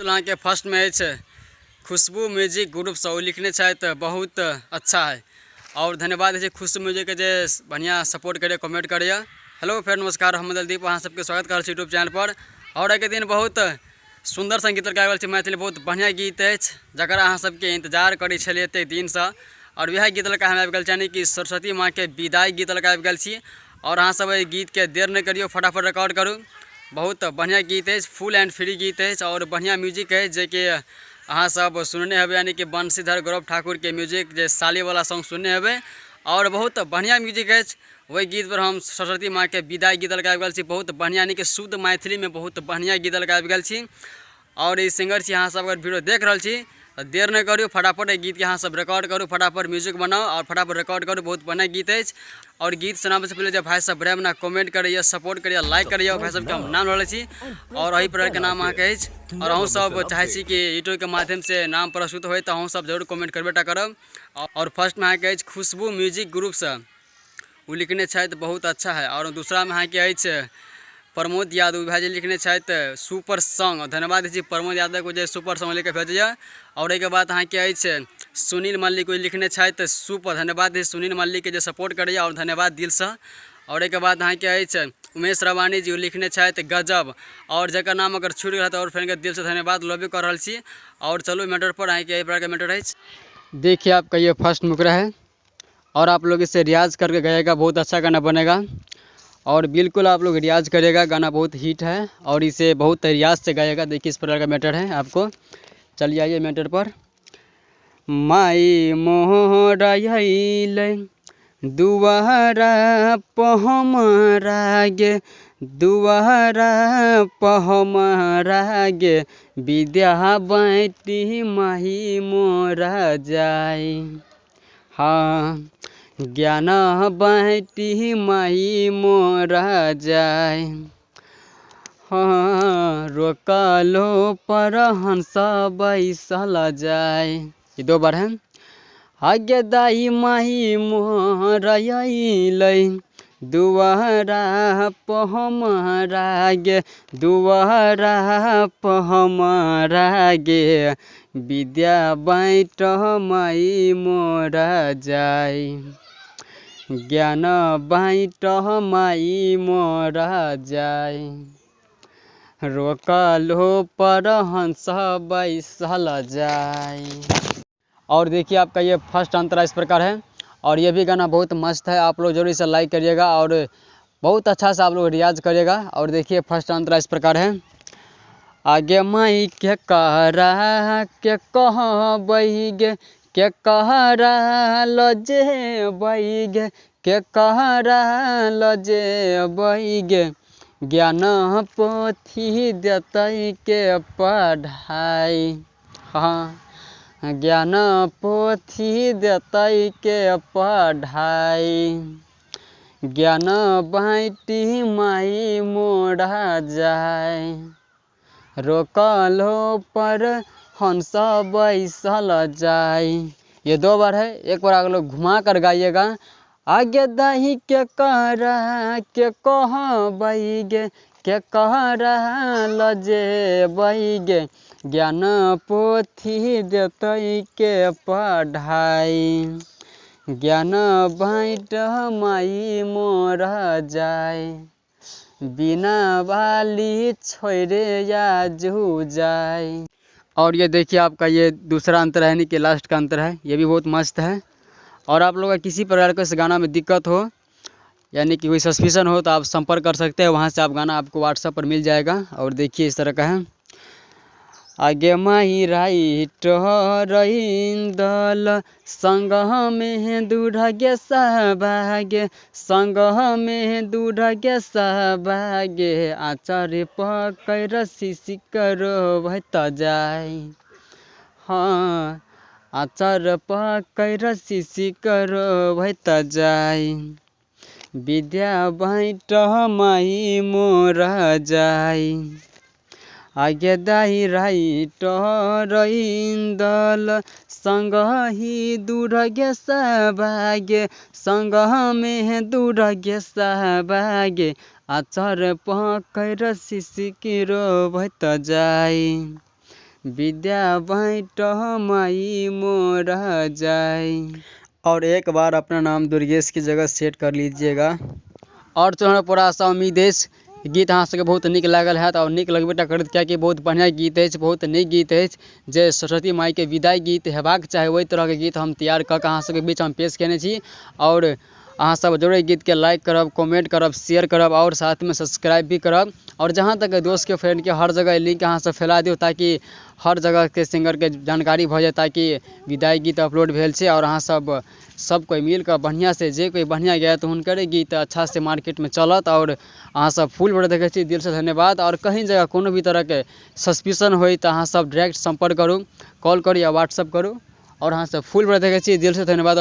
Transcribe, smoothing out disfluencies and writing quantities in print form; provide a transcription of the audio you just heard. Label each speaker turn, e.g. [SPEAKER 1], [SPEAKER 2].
[SPEAKER 1] अहाँके फर्स्टमे अछि खुशबू म्यूजिक ग्रुपसँ, ओ लिखने छथि बहुत अच्छा है। और धन्यवाद होइ छै खुशबू म्यूजिकके जे बढ़िआँ सपोर्ट करैए, कमेंट करैए। हेलो फेर नमस्कार, हम दलदीप अहाँ सबके स्वागत करै छी यूट्यूब चैनल पर। और एहिके दिन बहुत सुन्दर संगीत गाबि रहल छी, मैथिली बहुत बढ़िआँ गीत अछि जकर अहाँ सबके इंतजार करै छलियै एतेक दिनसँ। और वएह गीत लऽ कऽ हम आबि गेल छी, यानी कि सरस्वती माँके विदाई गीत लऽ कऽ आबि गेल छी। और अहाँ सब एहि गीतके देर नहि करियौ, फटाफट रिकॉर्ड करू। बहुत बढ़िआँ गीत अछि, फुल एंड फ्री गीत अछि और बढ़िआँ म्यूजिक अछि जेकि अहाँ सब सुनने हेबै, यानी कि बंशीधर गौरव ठाकुरके म्यूजिक जे सालीवला सॉन्ग सुनने हेबै। और बहुत बढ़िआँ म्यूजिक अछि, ओहि गीत पर हम सरस्वती माँके विदाई गीत लऽ कऽ आबि गेल छी। बहुत बढ़िआँ यानी कि शुद्ध मैथिलीमे बहुत बढ़िआँ गीत लऽ कऽ आबि गेल छी। और ई सिंगर छी, अहाँ सब अगर वीडियो देख रहल छी तऽ देर नहि करू, फटाफट एहि गीतके अहाँ सब रिकॉर्ड करू, फटाफट म्यूजिक बनाउ और फटाफट रिकॉर्ड करू। बहुत बढ़िआँ गीत अछि। और गीत सुनाबैसँ पहिले जे भाइ सब बढ़िआँ बढ़िआँ कमेंट करैए, सपोर्ट करैए, लाइक करैए, भाइ सबके हम नाम लऽ लै छी। और एहि प्रकारके नाम अहाँके अछि। और अहूँ सब चाहै छी कि यूट्यूबके माध्यमसँ नाम प्रस्तुत होइ तऽ अहूँ सब जरूर कमेंट करबे टा करब। और फर्स्टमे अहाँके अछि खुशबू म्यूजिक ग्रुपसँ, ओ लिखने छथि बहुत अच्छा है। और दूसरामे अहाँके अछि प्रमोद यादव भाईजी लिखने छथि सुपर सॉन्ग। धन्यवाद दै छी प्रमोद यादवके जे सुपर सॉन्ग लिखके भेजैए। और एहिके बाद अहाँके अछि सुनील मल्लिक, ओ लिखने छथि सुपर। धन्यवाद दै छी सुनील मल्लिकके जे सपोर्ट करैए और धन्यवाद दिलसँ। और एहिके बाद अहाँके अछि उमेश रवानी जी, ओ लिखने छथि गजब। और जकर नाम अगर छूटि गेल तऽ और फ्रेंडके दिलसँ धन्यवाद, लव यू कऽ रहल छी। और चलू मैटर पर, अहाँके एहि प्रकारके मैटर अछि। देखिए आपका ये फर्स्ट मुकरा है और आप लोग इसे रियाज करके गाइएगा, बहुत अच्छा गाना बनेगा। और बिल्कुल आप लोग रियाज करिएगा, गाना बहुत हिट है और इसे बहुत रियाज से गाइएगा। देखिए इस प्रकार का मैटर है आपको। चलिए आइए मैटर पर। माई मोहराइले दुआरा पहमरा गे, दुआरा पहमरा गे, विद्या बाँटी माही मोरा जाय। हाँ ज्ञान बाँटी माही मोरा जाय। हाँ रोकलो पर हंस बैसल जाय। ये दो बार है। आगे दाई माही मोरैलै दुआरा पहमरा गे, दुआरा पहमरा गे, विद्या बाँट माई मोरा जाय। ज्ञान बाँट माई मोरा जाय। रोकलो पर हंस बैसल जाय। और देखिए आपका ये फर्स्ट अंतरा इस प्रकार है। और ये भी गाना बहुत मस्त है, आप लोग जरूर इसे लाइक करिएगा और बहुत अच्छा से आप लोग रियाज करिएगा। और देखिए फर्स्ट अंतरा इस प्रकार है। आगे माई के कहरा के कहबै गे, के कहरा लजेबै गे, के कहरा लजेबै गे, ज्ञान पोथी देतै के पढ़ाई। हाँ ज्ञान पोथी देतै के पढ़ाई। ज्ञान बाँटी माई मोरा जाय। रोकलो पर हंस बैसल जाय। ये दो बार है, एक बार आप लोग घुमा कर गाइएगा। आगे दही के कहरा के कहबै गे, के कहरा लजेबै गे, ज्ञान पोथी देतै के पढ़ाई। ज्ञान बाँट माई मोरा जाय। बिना बाली छोड़े आजू जाय। और ये देखिए आपका ये दूसरा अंतर है, यानी कि लास्ट का अंतर है, ये भी बहुत मस्त है। और आप लोग का किसी प्रकार का इस गाना में दिक्कत हो, यानी कि कोई सस्पिशन हो, तो आप संपर्क कर सकते हैं, वहाँ से आप गाना आपको व्हाट्सएप पर मिल जाएगा। और देखिए इस तरह का है। आगे माई राइट रहींदल संग में दूढ़ सहभागे, संग में दूढ़ सहभागे, आचर पकड़ शिशि करो भत जाय। हाँ आचर पकड़ शिशि करो भत जाय। विद्या बाँट माई मोरा जाय। आगे दाई राइट रहींदल संग ही दूढ़ सहभागे, संग में दूढ़ सहभागे, आचर पकड़ शिशि रोबत जाय। विद्या बाँटऽ माई मोरा जाय। और एक बार अपना नाम दुर्गेश की जगह सेट कर लीजिएगा। और चलो पूरा आशा उम्मीद अछि गीत अहाँ सबके बहुत नीक लागल हैत आओर नीक लगबे टा करत, कियाकि बहुत बढ़िआँ गीत अछि, बहुत नीक गीत अछि। जे सरस्वती माइके विदाइ गीत हेबाक चाही, ओहि तरहके गीत हम तैयार कऽ कऽ अहाँ सबके बीच हम पेश केने छी। आओर अहाँ सब जरूर एहि गीतके लाइक करब, कमेंट करब, शेयर करब आओर साथमे सब्सक्राइब भी करब। आओर जहाँ तक दोस्तके फ्रेंडके हर जगह लिंक अहाँ सब फैला दियौ, ताकि हर जगहके सिंगरके जानकारी भऽ जाय, ताकि विदाइ गीत अपलोड भेल छै। आओर अहाँ सब सब कोइ मिलकऽ बढ़िआँसँ जे कोइ बढ़िआँ गायत हुनकरे गीत अच्छासँ मार्केटमे चलत। आओर अहाँ सब फुल वीडियो देखै छी, दिलसँ धन्यवाद। आओर कहीं जगह कोनो भी तरहके सस्पिशन होइ तऽ अहाँ सब डायरेक्ट सम्पर्क करू, कॉल करू या व्हाट्सअप करू। आओर अहाँ सब फुल वीडियो देखै छी, दिलसँ धन्यवाद।